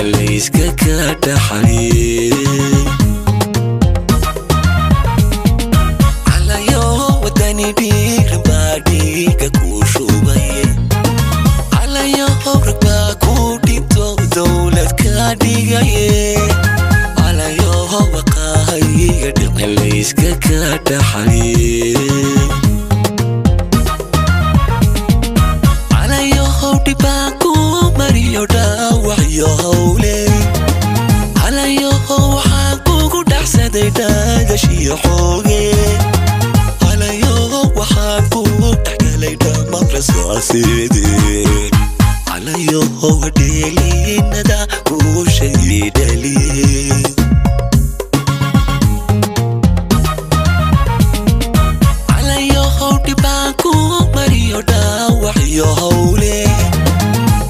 dhicin layska ka dhaxaliyey. Calayo wadani dhiiran baa dhiiga kuu shubaye, calayo rag baa ku dhinto dowlad ka dhigaye, calayo waqaayiga dhicin layska ka dhaxaliyey. Calayahow dhibaan ku mariyo dhaawacyo hawle, calayahow waxaan kugu dhaxsaday dhaadashiyo xooge, calayahow waxaan kugu dhexgalay dhammaan rasaaseede, calayahow hadheelinada guushay dhaliye. Calayahow dhibaan ku mariyo dhaawacyo hawle,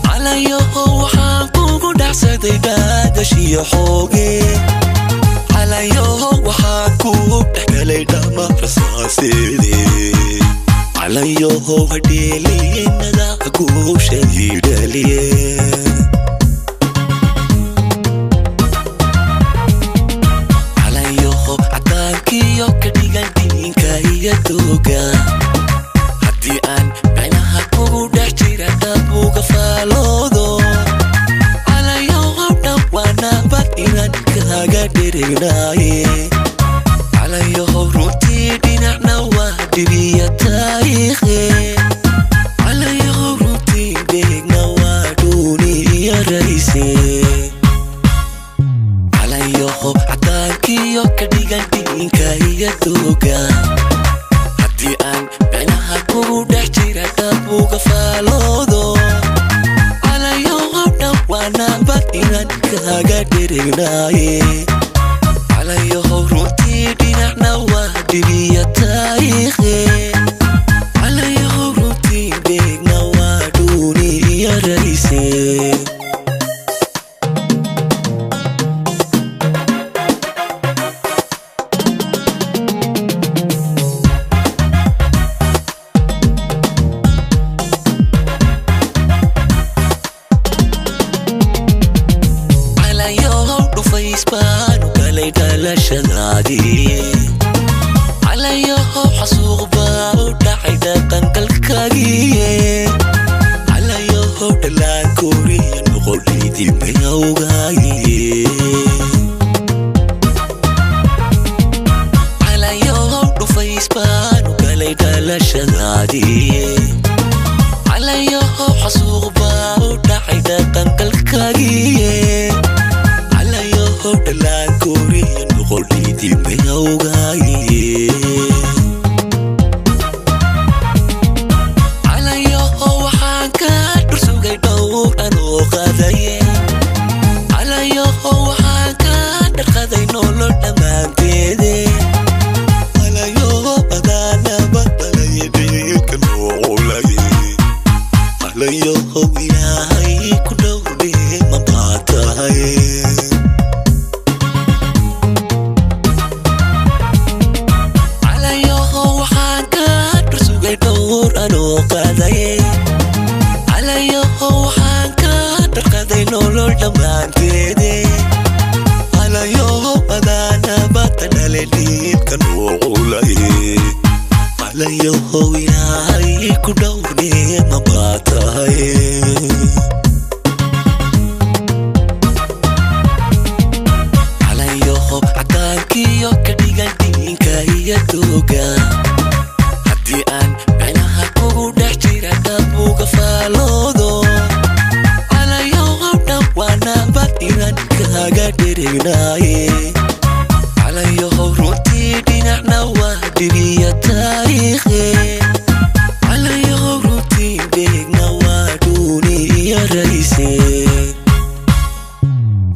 calayahow waxaan kugu dhaxsaday dhaadashiyo xooge, calayahow waxaan kugu dhexgalay dhammaan rasaaseede, calayahow hadheelinada guushay dhaliye. Calayahow cadaankiyo ka dhigan diinka iyo dooga, haddii aan micnaha kugu dhex jira dab uga faaloodo, calayahow dhawaa nabad inaan kaaga dhirignaaye, calayahow runtii dhinacna waa dhibiya taariikhe, calayahow runtii dheegna waa dhuuni iyo rayse. Calayahow cadaankiyo ka dhigan diinka iyo dooga, haddii aan micnaha kugu dhex jira dab uga faaloodo, calayahow dhawaa nabad inaan kaaga dhirignaaye, calayahow runtii dhinacna waa dhibiya taariikhe, calayahow runtii dheegna waa dhuuni iyo rayse. Calayahow dhufays baanu galay dhalashadaadii, calayahow xasuuq baa u dhacay dhaqankalkaagiye, calayahow dhalaan koriya noqolidii mayawgaaye. Calayahow dhufays baanu galay dhalashadaadii, calayahow xasuuq baa u dhacay dhaqankalkaagiye, calayahow dhalaan koriya noqolidii mayawgaaye. Calayahow waxaan ka dhursugay dhowr anoo qaadaye, calayahow waxaan ka dharqaday nolol dhammaanteede, calayahow adaanaba dhalaya dhiilka noolaye, calayahow ilaahay ku dhowrne ma baa tahay. Calayahow waxaan ka dhursugay dhowr anoo qaadaye, calayahow waxaan ka dharqaday nolol dhammaanteede, calayahow adaanabata dhale dhiibka nooculaye, calayahow ilaahay ku dhowrne ma baa tahay. Calayahow cadaankiyo ka dhigan diinka iyo dooga, haddii aan micnaha kugu dhex jira dab uga faaloodo, calayahow dhawaa nabad inaan kaaga dhirignaaye, calayahow runtii dhinacna waa dhibiya taariikhe, calayahow runtii dheegna waa dhuuni iyo rayse.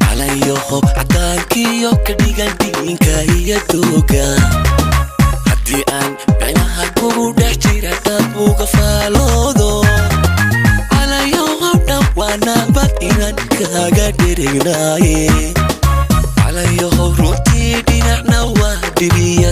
Calayahow cadaankiyo ka dhigan diinka iyo dooga, haddii aan micnaha kugu dhex jira dab uga faaloodo, calayahow dhawaa nabad inaan kaaga dhirignaaye, calayahow runtii dhinacna waa dhibiya